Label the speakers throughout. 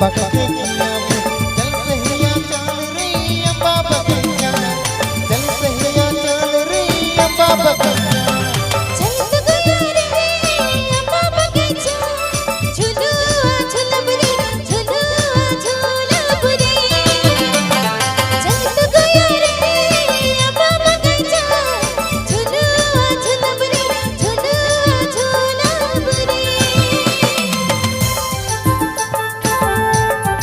Speaker 1: पकड़ के खियाबो। चल सहिया चल रे अम्बा बगैचा, चल सहिया चल रे अम्बा बगैचा।
Speaker 2: चल तो गया रे अम्बा बगीचा, झुलुआ झुलब रे, झुलुआ झुलब रे। चल तो गया रे अम्बा बगीचा, झुलुआ झुलब रे, झुलुआ झुलब रे।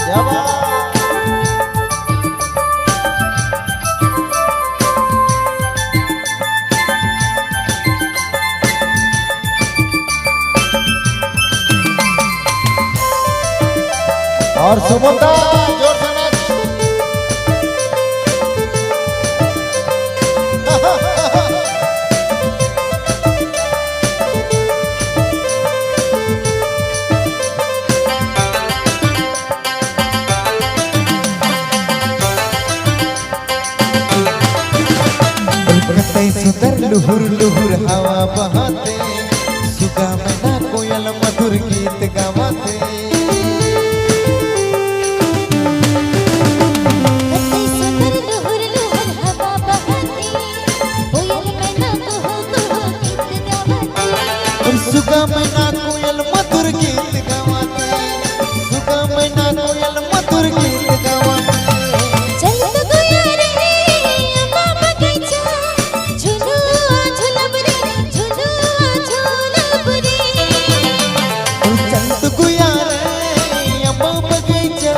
Speaker 1: क्या बात। और सुमता जोर से नाच। कतई सुंदर लुहुर लुहुर हवा बहाते, सुगा मैना कोयल मधुर गीत गावाते।
Speaker 2: कतई सुंदर लुहुर लुहुर हवा बहाते, कोयल मैना कुहू कुहू गीत गावते।
Speaker 1: और सुगा मैना कोयल मधुर गीत गावाते, सुगा मैना कोयल मधुर गीत गावाते।
Speaker 2: चल तो गया रे अम्बा बगीचा, झुलुआ झुलब रे, झुलुआ झुलब रे।
Speaker 1: और चल तो गुया रे अम्बा बगीचा,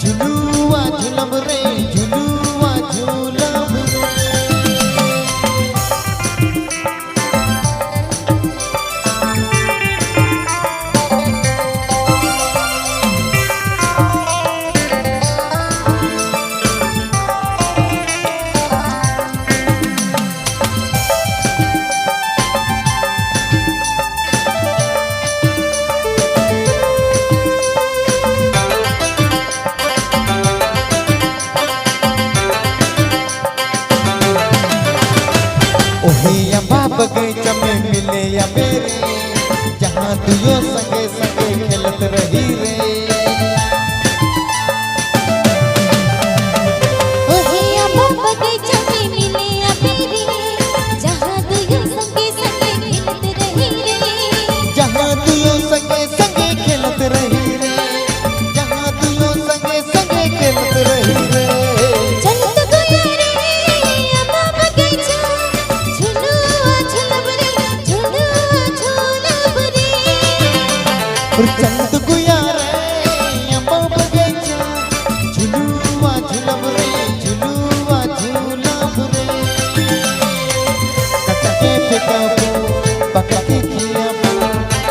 Speaker 1: झुलुआ झुलब रे, झुलुआ झुलब रे। ओहे अम्बा बगीचा में मिले या मेरे, जहाँ दुयो संगे संगे खेलत रही रे।
Speaker 2: ओहे अम्बा बगीचा में मिले अबेरे, जहाँ दुयो संगे संगे खेलत रही रे।
Speaker 1: जहाँ दुयो संगे संगे खेलत रही रे, जहाँ दुयो संगे संगे खेलत रही रे।
Speaker 2: चल तो गया रे अम्बा बगीचा, झुलुआ झुलब रे, झुलुआ झुलब रे।
Speaker 1: और चल तो गुया रे अम्बा बगीचा, झुलुआ झुलब रे, झुलुआ झुलब रे। कच्चा के फेंकाबो पकड़ के खियाबो,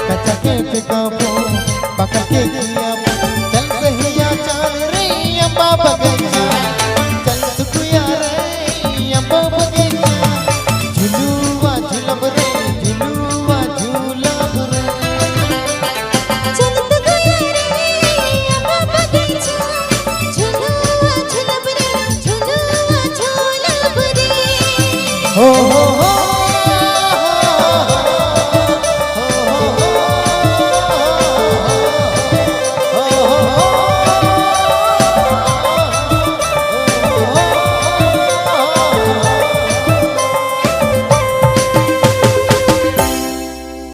Speaker 1: कच्चा के फेंकाबो पकड़ के खियाबो। चल सहिया चल रे अम्बा बगीचा, चल तो गुया रे अम्बा बगीचा, झुलुआ झुलब रे, झुलुआ झुलब रे।
Speaker 2: चल तो गया रे अम्बा बगीचा, झुलुआ झुलब रे, झुलुआ झुलब रे।
Speaker 1: हो।